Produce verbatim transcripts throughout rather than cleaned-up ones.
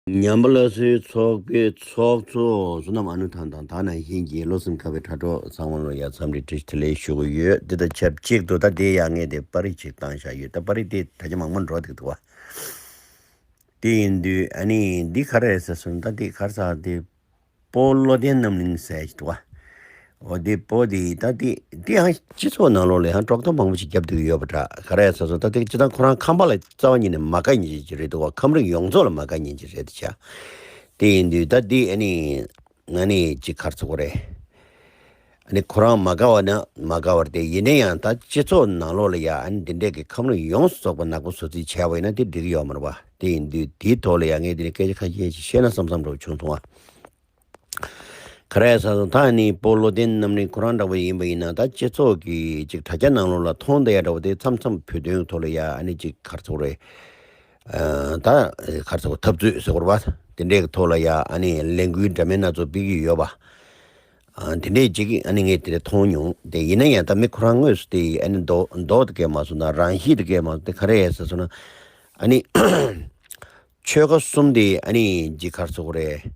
ཉམས་པ་སླར་གསོའི་ཚོགས་པའི་ཚོགས་གཙོ་བསོད་ནམས་ཨ་ནུ་ཐང་དང་། ད་ནང་བཞིན་གྱི་བློ་སེམས་དཀར་བའི་དྲ་གྲོགས་ཚང་མ་ལ་ཡང་འཚམས་འདྲི་བཀྲ་ཤིས་བདེ་ལེགས་ཞུ་གི་ཡོད། འདི་དང་ཆབས་ཅིག་ཏུ་ད་དེ་ཡང་ངས་དེ་པར་རིས་ཅིག་བཏང་བཞག་ཡོད། ད་པར་རིས་དེ་ད་ཆ་མང་པོ་འགྲོ་འདུག་འདུག་བ། དེ་ཡིན་དུས་ཨ་ནི་འདི་ག་རེ་རེད་ཟེར་སོང་། ད་འདི་ག་རེ་ཟེར། དེ་སྤོ་བོ་བློ་ལྡན་རྣམ་གླིང་ཟེར་ཞིག་འདུག་བ། འོ་དེ་སྤོ་བོ་དེ་ད་དེ་དེ་ཡང་སྤྱི་ཚོགས་ནང་ལོགས་ལ་ཡང་དཀྲོག་གཏམ་མང་པོ་ཞིག་བརྒྱབ་འདུག་ཡོད་པ་འདྲ། ག་རེ་རེད་ཟེར་སོང་། ད་དེ་སྤྱིར་བཏང་ཁོ་རང་ཁམས་པ་ལ་རྩ་བ་ཉིད་ནས་མ་དགའ་མཁན་ཅིག་རེད་འདུག་བ། ཁམས་རིགས་ཡོངས་རྫོགས་ལ་མ་དགའ་མཁན་ཅིག་རེད་ཤག་དེ་ཡིན་དུས་ད་དེ་ཨ་ནི་ང་ནི་ཅིག་ག་རེ་ཟེར་དགོས་རེད། ཨ་ནི་ཁོ་རང་མ་དགའ་བ་ན་མ་དགའ་བ་རེད། དེ་ཡིན་ན་ཡང་ད་སྤྱི་ཚོགས་ནང་ལོགས་ལ་ཡ་ཨ་ནི་འདི་འདྲས་ཀྱི་ཁམས་རིགས་ཡོངས་སུ་རྫོགས་པ་ནག་པོ་བཟོ་རྩིས་བྱས་པ་ཡིན་ན་དེ་འགྲིག་གི་ཡོད་མ་རེད་པ། དེ་ཡིན་དུས་དེའི་ཐོག་ལ་ཡ་ངས་དེ་ནས་སྐད་ཆ་ཁ་ཤས་ཤིག་བཤད་ན་བསམ་བསམ་འདྲ་བོ་བྱུང་སོང་བ། ག་རེ་ཟེར་སོང་། ད་ཨ་ནི་སྤོ་བོ་བློ་ལྡན་རྣམ་གླིང་ཁོ་རང་འདྲ་བོ་ཡིན་པ་ཡིན་ན། ད་སྤྱི་ཚོགས་ཀྱི་ཅིག་དྲ་རྒྱ་ནང་ལོགས་ལ་མཐོང་བསྡད་ཡ་འདྲ་བོ་དེ་མཚམས་མཚམས་བོད་དོན་ཐོག་ལ་ཡ་ཨ་ནི་ཅིག་ག་རེ་ཟེར་དགོས་རེད། ཨ། ད་ག་རེ་ཟེར་དགོས། འཐབ་རྩོད་ཟེར་དགོས་རེད་པ། དེ་འདྲས་ཀྱི་ཐོག་ལ་ཡ་ཨ་ནི་ལས་འགུལ་འདྲ་མིན་སྣ་ཚོགས་སྤེལ་གྱི་ཡོད་པ། ཨ། དེ་འདྲས་ཅིག་ཨ་ནི་ངས་དེ་འདྲས་མཐོང་མྱོང་། དེ་ཡིན་ན་ཡང་ད་མི་ཁོ་རང་དངོས་སུ་དེ་ཨ་ནི་མདོག་མདོག་དེ་གས་མ་བཟོ་ན། རང་གཤིས་དེ་གས་མ་བཟོ། དེ་ག་རེ་ཡིན་ཟེར་སོང་ན། ཨ་ནི་ཆོལ་ཁ་གསུམ་དེ་ཨ་ནི་ཅིག་ག་རེ་ཟེར་དགོས་རེད།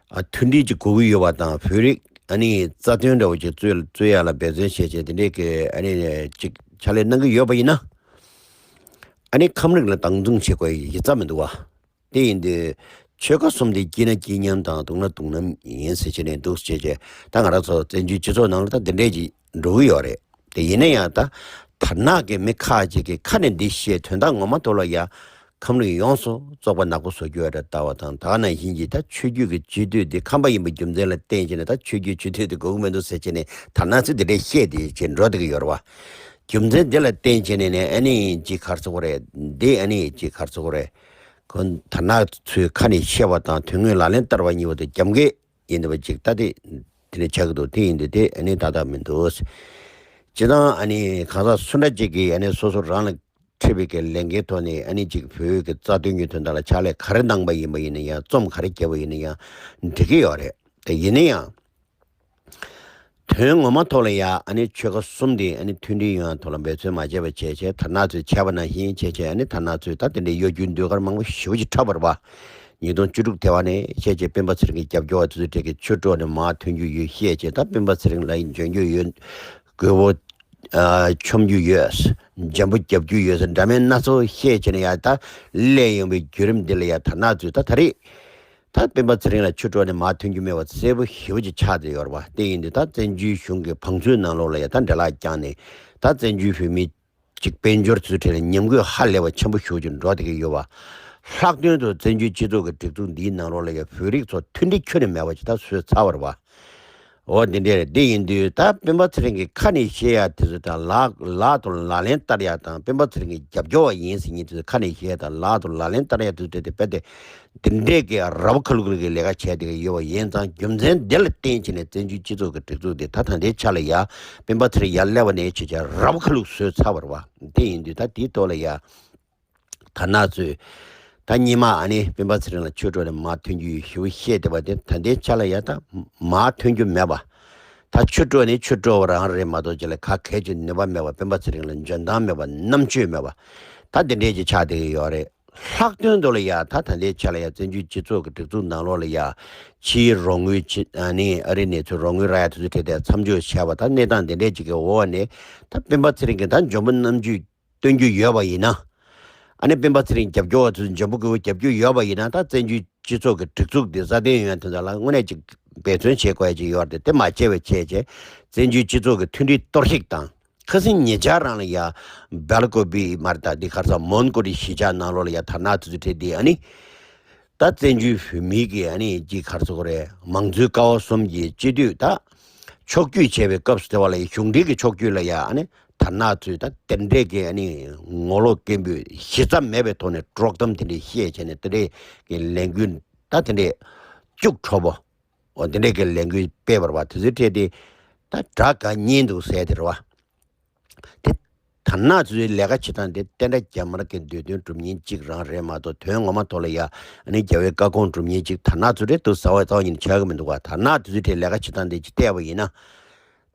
ཨ། མཐུན་སྒྲིལ་ཅིག་དགོས་ཀྱི་ཡོད་པ་དང་། བོད་རིགས་ཨ་ནི་རྩ་དོན་འདྲ་བོ་ཅིག་རྩོད་རྩོད་ཡ་ལ་འབད་བརྩོན་བྱས་བྱས་དེ་འདྲས་ཀྱི་ཨ་ནི་ཅིག་ཕྱག་ལས་གནང་གི་ཡོད་པ་ཡིན་ན། ཨ་ནི་ཁམས་རིགས་ལ་སྡང་བརྩོན་བྱེད་དགོས་ཡ་རྩ་མི་འདུག་བ། དེ་ཡིན་དུས་ཆོལ་ཁ་གསུམ་དེ་སྐྱིད་ན་སྐྱིད་མཉམ་དང་སྡུག་ན་སྡུག་མཉམ་ཡིན་ཟེར་བྱས་ནས་འདུག་བྱས་བྱས། ད་ང་རང་ཚོ་བཙན་བྱོལ་སྤྱི་ཚོགས་ནང་ལ་ད་འདི་འདྲས་ཅིག་འགྲོ་གི་ཡོད་རེད། དེ་ཡིན་ན་ཡང་ད་དར་ནག་གི་མི་ཁག་ཅིག་གིས་ཁ་ནས་འདི་བཤད། དོན་དག་ངོ་མ་ཐོག་ལ་ཡ་ཁམས་རིགས་ཡོངས་སུ་རྫོགས་པ་ནག་པོ་བཟོ་རྒྱུ་ཡ་འདྲ་ལྟ་བ་དང་། ད་ག་ནང་བཞིན་གྱི་ད་ཆོས་བརྒྱུད་ཀྱི་སྤྱི་འཐུས་འདི་ཁམས་པ་ཡིན་པའི་རྒྱུ་མཚན་ལ་བརྟེན་བྱས་ནས། ད་ཆོས་བརྒྱུད་སྤྱི་འཐུས་འདི་དགོས་ཀྱི་མི་འདུག་ཟེར་བྱས་ནས་དར་ནག་ཚོས་འདི་འདྲས་བཤད་དེ་བྱས་འགྲོ་བསྡད་ཀྱི་ཡོད་རེད་བ། རྒྱུ་མཚན་འདི་ལ་བརྟེན་བྱས་ནས་ནས་ཨ་ནི་ཅིག་ག་རེ་ཟེར་དགོས་རེད། འདི་ཨ་ནི་ཅིག་ག་རེ་ཟེར་དགོས་རེད། ཁོ་དར་ནག་ཚོས་ཁ་ནས་བཤད་པ་དང་དོན་དངོས་ལག་ལེན་བསྟར་བ་གཉིས་པོ་དེ་རྒྱབ་འགལ་ཡིན་བསྡད་པ་ཅིག་ད་དེ་དེ་འདྲ་ཆགས་ཀྱི་འདུག་དེ་ཡིན་དུས་དེ་ཨ་ནི་ཏག་ཏག་མི་འདུག་སྤྱིར་བཏང་ཨ་ནི་གང་ཟག་སུ་འདྲ་ཅིག་གིས་ཨ་ནི་སོ་སོ་རང་ལ་འཁྲི་བའི་གི་ལས་འགན་ཐོག་ནས་ཨ་ནི་ཅིག་བོད་ཀྱི་རྩ་དོན་གྱི་དོན་དག་ལ་ཕྱག་ལས་ག་རེ་གནང་པ་ཡིན་པ་ཡིན་ན་ཡང་། རྩོམ་ག་རེ་བརྒྱབ་པ་ཡིན་ན་ཡང་འགྲིག་གི་ཡོད་རེད། དེ་ཡིན་ན་ཡང་དོན་ངོ་མ་ཐོག་ལ་ཡ་ཨ་ནི་ཆོལ་ཁ་གསུམ་དེ་ཨ་ནི་མཐུན་སྒྲིལ་ཡོང་ཡ་ཐོག་ལ་འབད་བརྩོན་མ་བྱས་པ་བྱས་བྱས། དར་ནག་ཚོས་བྱས་པ་ནང་བཞིན་བྱས་བྱས། ཨ་ནི་དར་ནག་ཚོས་ད་དེ་འདྲའི་གཡོ་སྒྱུའི་ཟློས་གར་མང་པོ་ཞེ་པོ་ཅིག་འཁྲབ་པ་རེད་པ། ཉིས་སྟོང་བཅུ་དྲུག་དེ་བ་ནས་བཤད་བྱས་སྤེན་པ་ཚེ་རིང་གི་རྒྱབ་སྐྱོར་བ་དེ་ཚོའི་གྲས་ཀྱིས་ཆུ་དཀྲོག་ནས་མར་ཐོན་རྒྱུ་ཡོད་བཤད་བྱས། ད་སྤེན་པ་ཚེ་རིང་ལ་འཇོན་རྒྱུ་ཡོད། རྒོད་པོ་ཨ་མཆོང་རྒྱུ་ཡོད། འཇམ་པོ་རྒྱབ་རྒྱུ་ཡོད་ཟེར་འདྲ་མིན་སྣ་ཚོགས་བཤད་བྱས་ནས་ཡ། ད་སླེབས་ཡོང་བའི་བརྒྱུད་རིམ་འདི་ལ་ཡ་དར་ནག་ཚོས་ད་ད་རེས་ད་སྤེན་པ་ཚེ་རིང་ལ་ཆུ་དཀྲོག་ནས་མར་ཐོན་རྒྱུ་མེད་པ་གསལ་པོ་ཞེ་པོ་ཅིག་ཆགས་བསྡད་ཡོད་རེད་པ། དེ་ཡིན་དུས་ད་བཙན་བྱོལ་གཞུང་གི་བང་མཛོད་ནང་ལོགས་ལ་ཡ་ད་འདྲེ་ལག་བརྐྱངས་ནས། ད་བཙན་བྱོལ་བོད་མི་ཅིག་དཔལ་འབྱོར་ཚོའི་གྲས་ལ་ཉམས་རྒུད་ཧ་ལས་པ་ཆེན་པོ་ཞེ་པོ་ཅིག་འགྲོ་བསྡད་ཀྱི་ཡོད་པ། ལྷག་དོན་དུ་བཙན་བྱོལ་སྤྱི་ཚོགས་ཀྱི་སྒྲིག་འཛུགས་འདིའི་ནང་ལོགས་ལ་ཡ་བོད་རིགས་ཚོ་མཐུན་སྒྲིལ་ཁྱོན་ནས་མེད་པ་ཅིག་ད་བཟོས་ཚར་བ་རེད་པ། འོ་འདི་འདྲ་རེད། འདི་ཡིན་དུས་ད་སྤེན་པ་ཚེ་རིང་གིས་ཁ་ནས་བཤད་ཡ་དེ་ཚོ་དང་ལག་ལག་ཏུ་ལག་ལེན་བསྟར་ཡ་དང་། སྤེན་པ་ཚེ་རིང་གི་རྒྱབ་སྐྱོར་བ་ཡིན་ཟེར་མཁན་དེ་ཚོ་ཁ་ནས་བཤད་ཡ་དང་ལག་ཏུ་ལག་ལེན་བསྟར་ཡ་དེ་ཚོ་དེ་དེ་རྦད་དེ་འདི་འདྲས་ཀྱི་ར་བ་ཁ་ལུག་ལུག་གི་ལས་ཀ་བྱས་བསྡད་ཀྱི་ཡོད་པ་ཡིན་ཙང་། རྒྱུ་མཚན་འདི་ལ་བརྟེན་བྱས་ནས་བཙན་བྱོལ་སྤྱི་ཚོགས་ཀྱི་སྒྲིག་འཛུགས་འདི་ད་ད་ལྟའི་ཆ་ལ་ཡ་སྤེན་པ་ཚེ་རིང་ཡར་སླེབས་པ་ནས་བྱས་བྱས་ར་བ་ཁ་ལུག་བཟོས་ཚར་བ་རེད་པ། འདི་ཡིན་དུས་ད་དེའི་ཐོག་ལ་ཡ་དར་ནག་ཚོས་ད་སྔོན་མ་ཨ་ནི་སྤེན་པ་ཚེ་རིང་ལ་ཆུ་དཀྲོག་ནས་མར་ཐོན་རྒྱུ་ཡོད་ཞེ་པོ་བཤད་བསྡད་པ་དེ་ད་ལྟའི་ཆ་ལ་ཡ་ད་མར་ཐོན་རྒྱུ་མེད་པ། ད་ཆུ་དཀྲོག་ནས་ཆུ་དཀྲོག་པ་རང་རེད་མ་གཏོགས་ཅིག་ལ་ག་གལ་ཆེ་ནུས་པ་མེད་པ། སྤེན་པ་ཚེ་རིང་ལ་འཇོན་ཐང་མེད་པ། རྣམ་དཔྱོད་མེད་པ། ད་དེ་འདྲས་ཅིག་ཆགས་བསྡད་ཀྱི་ཡོད་རེད། ལྷག་དོན་དུ་ལ་ཡ་ད་ད་ལྟའི་ཆ་ལ་ཡ་བཙན་བྱོལ་སྤྱི་ཚོགས་ཀྱི་སྒྲིག་འཛུགས་ནང་ལོགས་ལ་ཡ་ཕྱིའི་རོགས་དངུལ་ཅིག་ཨ་ནི་ཨ་རིའི་གནས་ཚུལ་རོགས་དངུལ་རག་ཡ་དེ་ཚོའི་གྲས་དེ་མཚམས་འཇོག་བྱས་པ། ད་གནས་སྟངས་དེ་འདྲས་ཅིག་གི་འོག་ནས་ད་སྤེན་པ་ཚེ་རིང་གིས་ད་འཇོན་པོ་རྣམ་དཔྱོད་སྟོན་རྒྱུ་ཡོད་པ་ཡིན་ན། ཨ་ནི་སྤེན་པ་ཚེ་རིང་རྒྱབ་སྐྱོར་བ་ཚོས་འཇོན་པོ་དགོས་པ་རྒྱབ་རྒྱུ་ཡོད་པ་ཡིན་ན། ད་བཙན་བྱོལ་སྤྱི་ཚོགས་ཀྱི་སྒྲིག་འཛུགས་འདི་སྲ་བརྟན་ཡོང་ཡ་དོན་དག་ལ་དངོས་གནས་ཅིག་འབད་བརྩོན་བྱེད་དགོས་ཡ་ཅིག་ཡོད་རེད། དེ་མ་བྱས་པ་བྱས་བྱས་བཙན་བྱོལ་སྤྱི་ཚོགས་ཀྱི་མཐུན་སྒྲིལ་གཏོར་བཤིག་དང་། ཁ་སང་ཉེ་ཆར་རང་ལ་ཡ་སྦེལ་ཀོབ་མ་རེད་ད། འདི་ག་རེ་ཟེར། མོན་གྷོ་གི་གཞིས་ཆགས་ནང་ལོགས་ལ་ཡ་དར་ནག་དེ་ཚོ་འཕྲད་དེ། ཨ་ནི་ད་བཙན་བྱོལ་བོད་མིའི་གི་ཨ་ནི་ཅིག་ག་རེ་ཟེར་དགོས་རེད། མང་གཙོའི་ཀ་བ་གསུམ་གྱི་སྤྱི་འཐུས་ད་ཕྱོགས་བསྐྱོད་བྱས་པའི་སྐབས་སུ་དེ་བ་ལ་ཡ་གཞུང་འབྲེལ་གྱི་ཕྱོགས་བསྐྱོད་ལ་ཡ་ཨ་ནི་དར་ནག་ཚོས་ད་དེ་འདྲས་ཀྱི་ཨ་ནི་ངོ་ལོག་སྐད་འབོད་གཞི་རྩ་མེད་པའི་ཐོག་ནས་དཀྲོག་གཏམ་དེ་འདྲས་བཤད་བྱས་ནས། དེ་འདྲས་ཀྱི་ལས་འགུལ་ད་དེ་འདྲས་སྐྱུག་བྲོ་པོ། འོ་དེ་འདྲས་ཀྱི་ལས་འགུལ་སྤེལ་བ་རེད་པ། དེ་ཚོའི་གྲས་དེ་ད་དགྲ་དགའ་གཉེན་སྡུག་ཟེར་དེ་རེད་པ། དེ་དར་ནག་ཚོའི་ལས་ཀ་བྱེད་སྟངས་དེ་ཏན་ཏན་རྒྱ་དམར་གྱི་འདོད་དོན་སྒྲུབ་མཁན་གཅིག་རང་རེད་མ་གཏོགས། དོན་ངོ་མ་ཐོག་ལ་ཡ་ཨ་ནི་རྒྱ་བོད་བཀའ་དགོངས་སྒྲུབ་མཁན་གཅིག་དར་ནག་ཚོ་རེད་འདུག་ཟེར་བ་རྩ་བ་ཉིད་ནས་ཆགས་ཀྱི་མི་འདུག་བ། དར་ནག་དེ་ཚོའི་གྲས་ལས་ཀ་བྱེད་སྟངས་དེ་ཅིག་བལྟས་པ་ཡིན་ན།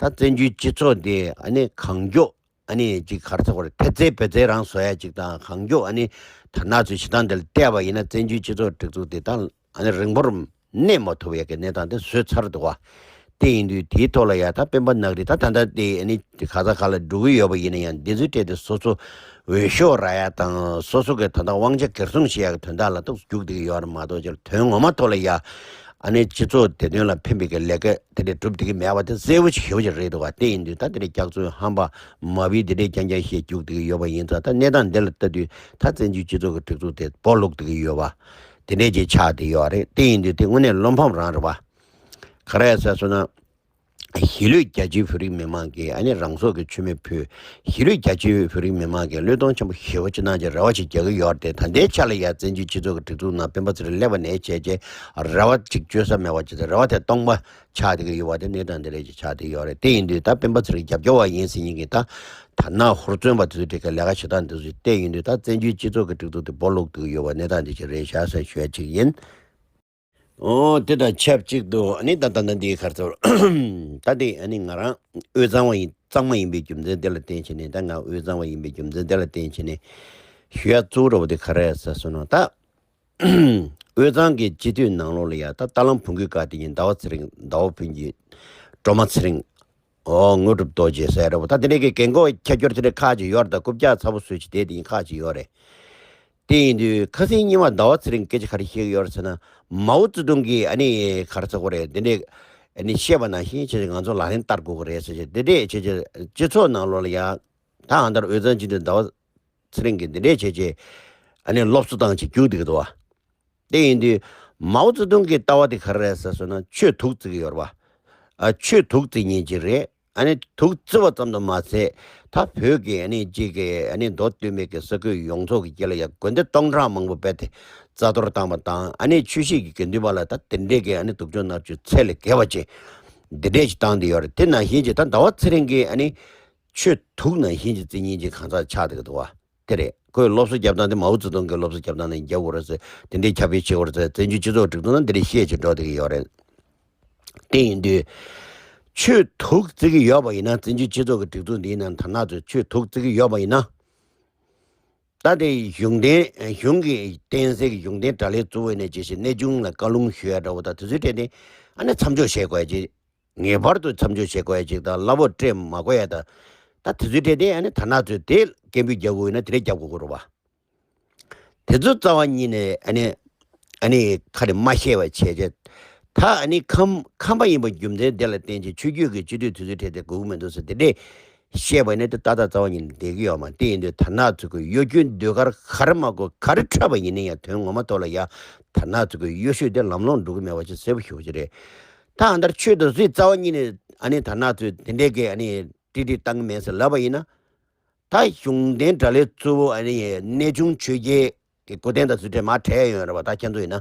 ད་བཙན་བྱོལ་སྤྱི་ཚོགས་འདི་ཨ་ནི་གང་མགྱོགས་ ཨ་ནི་ཅིག་ག་རེ་ཟེར་དགོས་རེད། ཐེལ་ཙེ་བེ་ཙེ་རང་བཟོ་ཡ་ཅིག་དང་། གང་མགྱོགས་ཨ་ནི་དར་ནག་ཚོའི་བྱེད་སྟངས་དེ་ལ་བལྟས་པ་ཡིན་ན། བཙན་བྱོལ་སྤྱི་ཚོགས་སྒྲིག་འཛུགས་དེ་ད་ཨ་ནི་རིང་པོར་གནས་མ་ཐུབ་ཡ་གི་གནས་སྟངས་དེ་བཟོས་ཚར་འདུག་བ། དེ་ཡིན་དུས་དེའི་ཐོག་ལ་ཡ་ད་སྤེན་པ་ནག་རིགས་ད་ད་ལྟ་དེ་ཨ་ནི་ག་ས་ག་ལ་འགྲོ་གི་ཡོད་པ་ཡིན་ན་ཡང་། འདི་ཚོའི་གྲས་དེ་སོ་སོ་འོས་ཤོག་རག་ཡ་དང་། སོ་སོ་གི་ད་ལྟ་དབང་ཆ་གར་སོང་བྱེད་ཡ་གི་དོན་དག་ལ་ཏོག་ཙམ་རྒྱུག་བསྡད་ཀྱི་ཡོད་རེད་མ་གཏོགས། ཅིག་དོན་ངོ་མ་ཐོག་ལ་ཡ་ཨ་ནི་སྤྱི་ཚོགས་བདེ་དོན་ལ་ཕན་པའི་གི་ལས་ཀ་དེ་འདྲ་སྒྲུབ་བསྡད་ཀྱི་མེད་པ་དེ་གསལ་པོ་ཞིག་ཞེ་པོ་ཅིག་རེད་འདུག་བ། དེ་ཡིན་དུས་ད་དེ་འདྲའི་སྐྱག་རྫུན་ཧམ་པ་མ་བུའི་དེ་འདྲའི་རྐྱང་རྐྱང་བཤད་རྒྱུག་བསྡད་ཀྱི་ཡོད་པ་ཡིན་ཙང་། ད་གནས་སྟངས་འདི་ལ་ལྟ་དུས་ད་བཙན་བྱོལ་སྤྱི་ཚོགས་ཀྱི་སྒྲིག་འཛུགས་དེ་སྦོ་ལུག་བསྡད་ཀྱི་ཡོད་པ་དེ་འདྲའི་ཅིག་ཆགས་བསྡད་ཡོད་རེད། དེ་ཡིན་དུས་དེ་དངོས་གནས་བློ་ཕམ་རང་རེད་བ། ག་རེ་ཟེར་སོང་ན། གཞིས་ལུས་རྒྱ་ཆེའི་བོད་རིགས་མི་མང་གིས་ཨ་ནི་རང་སྲོག་གི་མཆོད་མེ་ཕུལ། གཞིས་ལུས་རྒྱ་ཆེའི་བོད་རིགས་མི་མང་གིས་བློས་གཏོང་ཆེན་པོ་ཞེ་པོ་ཅིག་གནང་བྱས་རེ་བ་ཅིག་རྒྱག་གི་ཡོད་རེད་དེ། ད་ལྟའི་ཆ་ལ་ཡ་བཙན་བྱོལ་སྤྱི་ཚོགས་ཀྱི་སྒྲིག་འཛུགས་ནང་སྤེན་པ་ཚེ་རིང་སླེབས་པ་ནས་བྱས་རྗེས་རེ་བ་ཅིག་བཅོལ་ས་མེད་པ་ཅིག་དང་། རེ་བ་དེ་སྟོང་པ་ཆགས་བསྡད་ཀྱི་ཡོད་པ་དེ་གནས་སྟངས་འདི་འདྲ་ཅིག་ཆགས་བསྡད་ཡོད་རེད། དེ་ཡིན་དུས་ད་སྤེན་པ་ཚེ་རིང་རྒྱབ་སྐྱོར་བ་ཡིན་ཟེར་མཁན་གྱི་ད་དར་ནག་ཧུར་བརྩོན་པ་དེ་ཚོའི་གྲས་ཀྱི་ལས་ཀ་བྱེད་སྟངས་དེ་ཚོ་བལྟས་ཡོང་དུས། ད་བཙན་བྱོལ་སྤྱི་ཚོགས་ཀྱི་སྒྲིག་འཛུགས་དེ་སྦོ་ལུག་བསྡད་ཀྱི་ཡོད་པ་གནས་སྟངས་འདི་ཅིག་རེད་ཤག་ཟེར་ཞུ་ཡ་ཅིག་ཡིན། ཨོ། དེ་དང་ཆབས་ཅིག་ཏུ་ཨ་ནི་ད་ལྟ་ད་འདི་ག་རེ་ཟེར། ད་འདི་ཨ་ནི་ང་རང་དབུས་གཙང་བ་ཡིན། གཙང་མ་ཡིན་པའི་རྒྱུ་མཚན་དེ་ལ་བརྟེན་བྱས་ནས། ད་ང་དབུས་གཙང་བ་ཡིན་པའི་རྒྱུ་མཚན་དེ་ལ་བརྟེན་བྱས་ནས་ཞུ་ཡ་གཙོ་བོ་འདྲ་བོ་དེ་ག་རེ་རེད་ཟེར་སོང་ན། ད་དབུས་གཙང་གི་སྤྱི་འཐུས་ནང་ལོགས་ལ་ཡ་ད་རྟ་གླང་བོང་གུའི་སྒར་དེ་ཡིན། ཟླ་བ་ཚེ་རིང་། ཟླ་བ་ཕུན་སྐྱིད། སྒྲོལ་མ་ཚེ་རིང་། ཨོ། དངོས་གྲུབ་རྡོ་རྗེ་ཟེར་རེད་བ། ད་དེ་འདྲའི་གི་རྒན་གོག་ཁྱད་ཆོས་དེ་འདྲ་ཁག་ཅིག་ཡོད་རེད། ད་རྐུབ་བཀྱག་ཚ་པོ་བཟོས་བྱས་བསྡད་དེ་ཡིན་ཁག་ཅིག་ཡོད་རེད། དེ་ཡིན་དུས་ཁ་སང་ཉི་མ་ཟླ་བ་ཚེ་རིང་སྐད་ཆ་ག་རེ་བཤད་ཀྱི་ཡོད་རེད་ཟེར་ན། མའོ་ཙེ་ཏུང་གིས་ཨ་ནི་ག་རེ་ཟེར་དགོས་རེད། དེ་འདྲས་ཨ་ནི་བཤད་པ་ནང་བཞིན་བྱས་བྱས་ང་ཚོ་ལག་ལེན་བསྟར་དགོས་ཀྱི་རེད་ཟེར་བྱས། དེ་འདྲས་བྱས་བྱས་སྤྱི་ཚོགས་ནང་ལོགས་ལ་ཡ་ད་ཨ་ནི་ད་དབུས་གཙང་སྤྱི་འཐུས་ཟླ་བ་ཚེ་རིང་གིས་འདི་འདྲས་བྱས་བྱས་ཨ་ནི་སློབ་གསོ་བཏང་བྱས་རྒྱུག་བསྡད་ཀྱི་འདུག་བ། དེ་ཡིན་དུས་མའོ་ཙེ་ཏུང་གི་ལྟ་བ་དེ་ག་རེ་རེད་ཟེར་སོང་ན། ཆོས་དུག་བརྩི་གི་ཡོད་རེད་བ། ཨ། ཆོས་དུག་བརྩི་མཁན་ཅིག་རེད། ཨ་ནི་དུག་བརྩི་བ་ཙམ་དུ་མ་ཟད། ད་བོད་ཀྱི་ཨ་ནི་གཅིག་གི་ཨ་ནི་མདོ་སྟོད་སྨད་ཀྱི་ས་ཁུལ་ཡོངས་རྫོགས་ཀྱི་དཀྱིལ་ལ་ཡ་དགོན་སྡེ་སྟོང་ཕྲག་མང་པོ་རྦད་དེ་རྩ་གཏོར་བཏང་བ་དང་། ཨ་ནི་ཆོས་བཤད་ཀྱི་དགེ་འདུན་པ་ལ་ད་དེ་འདྲས་ཀྱི་ཨ་ནི་སྡུག་སྦྱོང་མནར་གཅོད་ཚད་ལས་བརྒལ་བ་ཅིག་འདི་འདྲས་ཞིག་བཏང་བསྡད་ཡོད་རེད། དེ་ནང་བཞིན་གྱི་ད་ཟླ་བ་ཚེ་རིང་གིས་ཨ་ནི་ཆོས་དུག་ནང་བཞིན་གྱི་བརྩི་མཁན་ཅིག་གང་ཟག་ཆགས་བསྡད་ཀྱི་འདུག་བ། དེ་རེད། ཁོས་སློབ་གསོ་རྒྱབ་སྟངས་དེ་མའོ་ཙེ་ཏུང་གི་སློབ་གསོ་རྒྱབ་སྟངས་ནང་རྒྱབ་དགོས་རེད་ཟེར། དེ་འདྲའི་ཁྱབ་སྤེལ་བྱེད་དགོས་རེད་ཟེར། བཙན་བྱོལ་སྤྱི་ཚོགས་སྒྲིག་འཛུགས་ནང་འདི་འདྲའི་བཤད་བྱས་འགྲོ་བསྡད་ཀྱི་ཡོད་རེད། དེ་ཡིན་དུས་ཆོས་དུག་བརྩི་གི་ཡོད་པ་ཡིན་ན། བཙན་བྱོལ་སྤྱི་ཚོགས་ཀྱི་སྒྲིག་འཛུགས་འདིའི་ནང་དར་ནག་ཚོས་ཆོས་དུག་བརྩི་གི་ཡོད་པ་ཡིན་ན། ད་དེ་གཞུང་འབྲེལ། གཞུང་གི་བསྟན་སྲིད་ཀྱི་གཞུང་འབྲེལ་དགྲ་ལྷའི་གཙོ་བོ་ནས་བྱས་བྱས་གནས་ཆུང་ལ་བཀའ་ལུང་ཞུ་ཡ་འདྲ་བོ་དང་། དེ་ཚོའི་གྲས་དེ་ཨ་ནི་མཚམས་འཇོག་བྱེད་དགོས་ཡ་ཅིག་ངེས་པར་དུ་མཚམས་འཇོག་བྱེད་དགོས་ཡ་ཅིག་དང་། གླ་ཕོགས་སྤྲད་མ་དགོས་ཡ་དང་། ད་དེ་ཚོའི་གྲས་དེ་ཨ་ནི་དར་ནག་ཚོས་དེ་སྐད་འབོད་རྒྱག་དགོས་ཡོད་ན་དེ་འདྲས་རྒྱབ་དགོས་ཀྱི་རེད་བ། དེ་ཚོ་རྩ་བ་ཉིད་ནས་ཨ་ནི་ཨ་ནི་ཁ་ནས་མ་བཤད་པ་བྱས་བྱས། ད་ཨ་ནི་ཁམས་ཁམས་པ་ཡིན་པ་རྒྱུ་མཚན་དེ་ལ་བརྟེན་བྱས་ཆོས་བརྒྱུད་ཀྱི་སྤྱི་འཐུས་དེ་ཚོའི་གྲས་དེ་དགོས་ཀྱི་མི་འདུག་ཟེར་དེ་འདྲས་བཤད་པ་ཡིན་ན། དེ་ཏག་ཏག་རྩ་བ་ཉིད་ནས་བསྡད་ཀྱི་ཡོད་མ་རེད། དེ་ཡིན་དུས་དར་ནག་ཚོ་གི་གཡོ་སྒྱུའི་ཟློས་གར་ག་རེ་མ་དགོས། ག་རེ་འཁྲབ་པ་ཡིན་ན་ཡང་དོན་ངོ་མ་ཐོག་ལ་ཡ་དར་ནག་ཚོ་གི་གཡོ་ཤུལ་དེ་ལམ་ལྷོང་འགྲོ་གི་མེད་པ་ཅིག་གསལ་པོ་ཞེ་པོ་ཅིག་རེད། ད་ཨ་མདར་ཆོས་དང་སྲིད་རྩ་བ་ཉིད་ནས་ཨ་ནི་དར་ནག་ཚོས་དེ་འདྲས་ཀྱི་ཨ་ནི་ཀྲིག་ཀྲིག་བཏང་གི་མེད་ཟེར་ལབ་པ་ཡིན་ན། ད་གཞུང་འབྲེལ་དགྲ་ལྷའི་གཙོ་བོ་ཨ་ནི་གནས་ཆུང་ཆོས་རྒྱལ་གྱི་སྐུ་རྟེན་དང་ཚུལ་ཁྲིམས་མར་བྲལ་ཡོང་རེད་པ། ད་ཁྱེད་ཚོ་ཡིན་ན།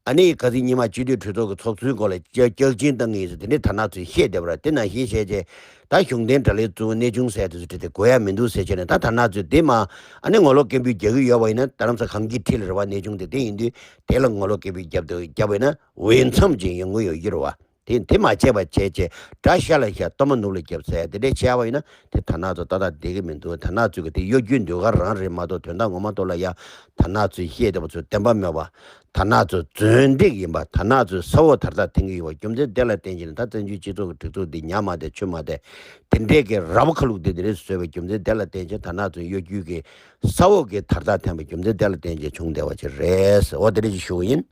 ཨ་ནི་ག་ཚོད་ཉི་མ་སྤྱི་འཐུས་གྲོས་ཚོགས་ཀྱི་ཚོགས་གཙོའི་སྐོར་ལ་སྐྱག་སྐྱག་རྐྱང་བཏང་གི་ཡིན་ཟེར་དེ་འདྲས་དར་ནག་ཚོས་བཤད་བསྡད་པ་རེད། དེ་ནང་བཞིན་བཤད་བྱས་ད་གཞུང་འབྲེལ་དགྲ་ལྷའི་གཙོ་བོ་གནས་ཆུང་ཟེར་དེ་ཚོ་དེ་དགོས་ཡ་མི་འདུག་ཟེར་བྱས་ནས། ད་དར་ནག་ཚོས་དེ་མ་ཨ་ནི་ངོ་ལོག་སྐད་འབོད་རྒྱག་གི་ཡོད་པ་ཡིན་ན། རྡ་རམ་ས་གངས་སྐྱིད་འཁྲིས་ལ་རེད་པ། གནས་ཆུང་དེ། དེ་ཡིན་དུས་དེ་ལ་ངོ་ལོག་སྐད་འབོད་རྒྱབ་དུས་རྒྱབ་པ་ཡིན་ན་འོས་འཚམ་ཅིག་ཡོང་གི་ཡོད་ཀྱི་རེད་པ། དེ་དེ་མ་བྱས་པ་བྱས་བྱས། དགྲ་ཤ་ལ་ཤ་གཏོར་མ་ནོར་ལ་རྒྱབ་ཟེར་དེ་འདྲས་བྱས་པ་ཡིན་ན། དེ་དར་ནག་ཚོ་ཏག་ཏག་བསྡད་ཀྱི་མི་འདུག་དར་ནག་ཚོས་གི་དེ་གཡོ་སྒྱུའི་ཟློས་གར་རང་རེད་མ་གཏོགས། དོན་དག་ངོ་མ་ཐོག་ལ་ཡ་དར་ནག་ཚོས་བཤད་བསྡད་པ་ཚོ་བདེན་པ་མེད་པ། དར་ནག་ཚོ་རྫུན་སྒྲིག་ཡིན་པ། དར་ནག་ཚོས་ས་འོག་དར་ཐག་འཐེན་གྱི་ཡོད་པ། རྒྱུ་མཚན་དེ་ལ་བརྟེན་བྱས་ནས་ད་བཙན་བྱོལ་སྤྱི་ཚོགས་ཀྱི་སྒྲིག་འཛུགས་འདི་ཉམས་མ་བསྡད་ཆུ་མ་བསྡད། དེ་འདྲས་ཀྱི་ར་བ་ཁ་ལུག་དེ་དེ་འདྲས་བཟོས་པའི་རྒྱུ་མཚན་དེ་ལ་བརྟེན་བྱས། དར་ནག་ཚོས་གཡོ་སྒྱུ་གི་ས་འོག་གི་དར་ཐག་འཐེན་པའི་རྒྱུ་མཚན་དེ་ལ་བརྟེན་བྱས་བྱུང་བསྡད་པ་ཅིག་རེད། འོ་དེ་འདྲས་ཅིག་ཞུ་གི་ཡིན།